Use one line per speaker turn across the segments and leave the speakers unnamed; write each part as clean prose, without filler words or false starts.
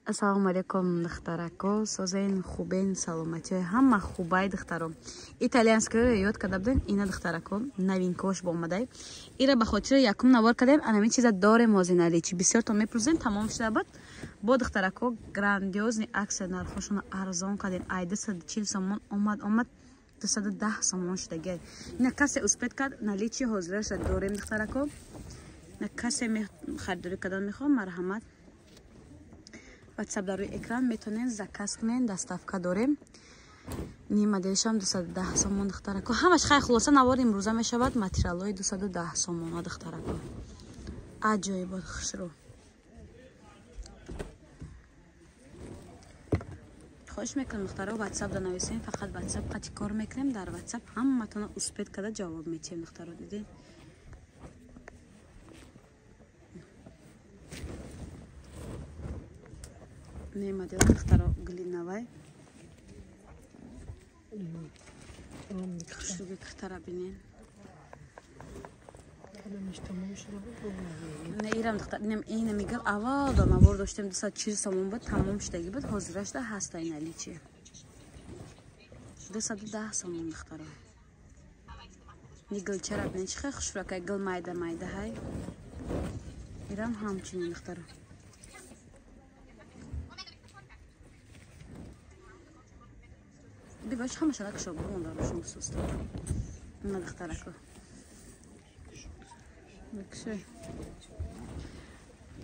Ассалому алайкум, духтарако, созен, хубен, саломатиёй, ҳама хубай, духтаро. Итальянскоро ёд карда будем, ина, духтарако, новинкош бо омадай. Ира ба хотири якум навор кардем, анамин чиза дорем ҳозир наличи. Бисёртон мепурсем, тамом шуда буд. Бо, духтарако, грандиозный акция, нархошонро арзон кардем. Ай 240 сомон омад 210 сомон шудагай. Ина касе успеть кард, наличи ҳозираша дорем, духтарако. На касе харидорӣ кардан мехоҳам, марҳамат. WhatsApp дар рӯи экран метавонед заказ кунед, доставка дорем. Ним моделшам 210 сомон, духтарако. Ҳамаш хай, хулоса навор имрӯза мешавад, материалҳои 210 сомона, духтарако. Аҷоибот, хушрӯ. Хоҳиш мекунам, духтаро, WhatsApp да нависем, фақат WhatsApp қати кор мекунем, дар WhatsApp ҳаматона успеть карда ҷавоб метиҳем, духтаро, дидед? Не модел, духтаро, глинавай. Хушруги кухтара бинен. Не ирам, духтар, нем ина мигал аввал да навор доштем 240 сомон буд, тамом шудаги буд, ҳозирашда ҳаста ин наличи. 210 сомон, духтаро. Ни гулчара бинен, чӣ хел хушракай, гул майда майда ҳай. Ирам ҳамчунин, духтаро. Биваш ҳамаша накшо бумон дарушон суста. На, духтарако. Накше.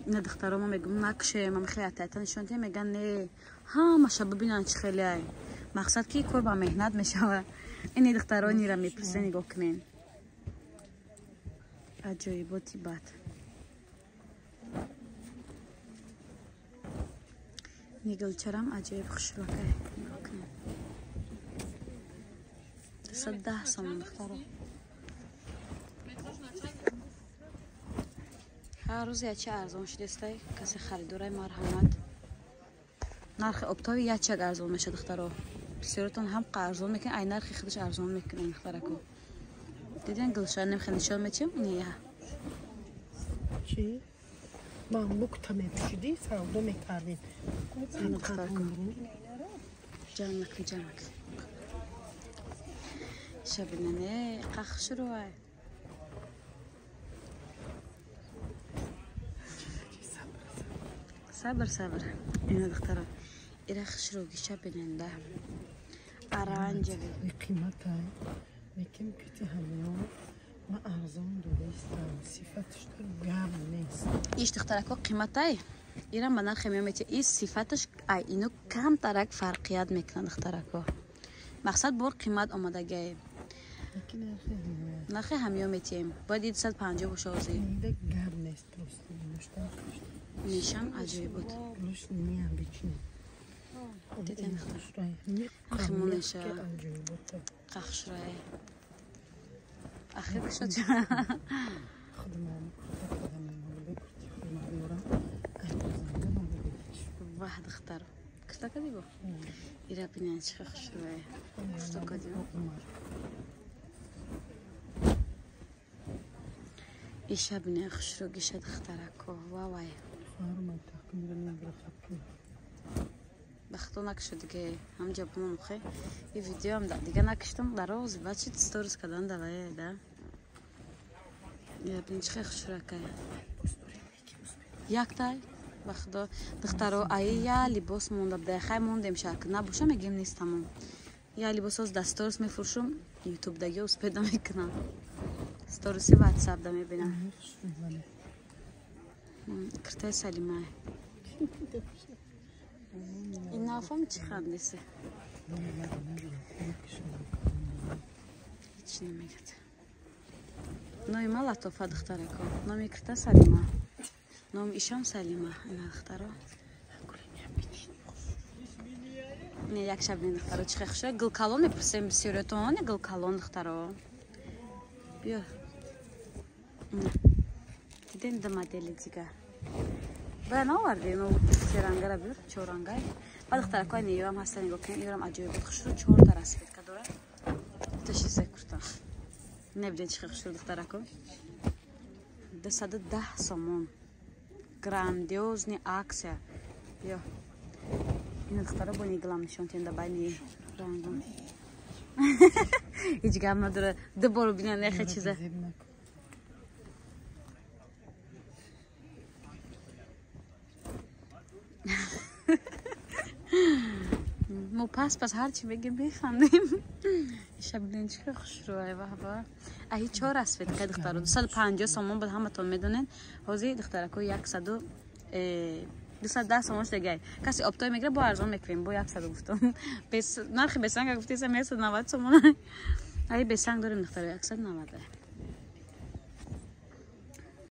На, духтаро, ма мегум накше, ма мехоҳи атата нишон диҳем, меган не, ҳамаша бибинанд чӣ хеле ай. Мақсад ки кор ба меҳнат мешава. Ини, духтаро, нира мепурсе, нигоҳ кунен. Аҷоиботи бад. Нигулчарам аҷоиб хушрӯкай, нигоҳ кунен. 210 сомон, духтаро. Ҳар рӯз ячи арзон шудестай, касе харидорай, марҳамат. Нархи оптови ячак арзон меша, духтаро. Бисёротон ҳам арзон мекунед, ай нархи худаш арзон мекунед, духтарако. Диден, гулшан немхе нишон метиҳем, ини я.
Чӣ? Ман букта мепӯшидӣ, савдо мекардем.
Духтарако. Ҷамъ накун, ҷамъ накун. Шабинане, қахшурувай. Сабр, сабр. Ина, духтаро. Ира хушруги шабинанда. Оранжевый.
Қиматай. Лекин кити ҳамиён ма арзон додистам. Сифаташ гап нест.
Иш, духтарако, қиматай. Ирам ба нархи меомете. И сифаташ ай ино камтарак фарқият мекунад, духтарако. Мақсад бор қимат омадагай. Нархи ҳамиё метиҳем. Бояд 250 боша ҳозир.
Гап нест просто.
Нишам аҷоиб буд.
Необычный.
Дидем, химонеша. Қахшрай. Ахир кушод. Ваҳ, духтар. Кушта кади бо? Ира бинен чӣ хушрӯе. Кушта кади бо? Иша бинен хушрӯ гиша, духтарако. Вавай. Бахто накшо диге, ҳамҷа бумон хе. И видеоам дига накиштам, дароз бачи сторис кардан давае, да. Ира бинен чӣ хушрӯакай. Яктай? Ба худо, духтаро, аи я либос монда буда, хай мондем шак набоша, мегем нест, тамом. Я либосоз дар сторис мефурӯшум, ютуб даги успеда мекунам, сториси ватсап да мебинам. Киртаи Салимай. Ин нафам чӣ хандесе, ҳеч намегад. Номи ма Латофа, духтарако, номи кирта Салима, номи ишам Салима. Ина, духтаро, не як шаб не, духтаро, чӣ хушра гулкалон мепурсем бисёриятон, гулкалон, духтаро, биё. Дидем, ду модели дигар бая наоварди, но серангара биёр, чорангай. Ба, духтарако, ин ёрам ҳаста, нигоҳ кунед, ёрам аҷоиб буд, хушрӯ, чорта расцветка дорад. Ташисе курта небидед, чӣ хушрӯ, духтарако. 210 сомон, грандиозный акция. Биё. Ина духтаро бо ниглам нишон тем да байни рангон. Ҳеҷ гап надора. Ду бор бинан нехе чиза. Мо пас пас ҳарчи бегем механдем. Иша бинен чӣ хушрӯай ваҳба. Аҳи чор расцветка духтаро 250 сомон буд, ҳаматон медонед. Ҳозир духтарако 100 210 сомон шудагай. Каси оптой мегира бо арзон мекунем, бо 100 гуфтам. Нархи бесанга гуфтесам 190 сомон. Аҳи бесанг дорем духтаро 190.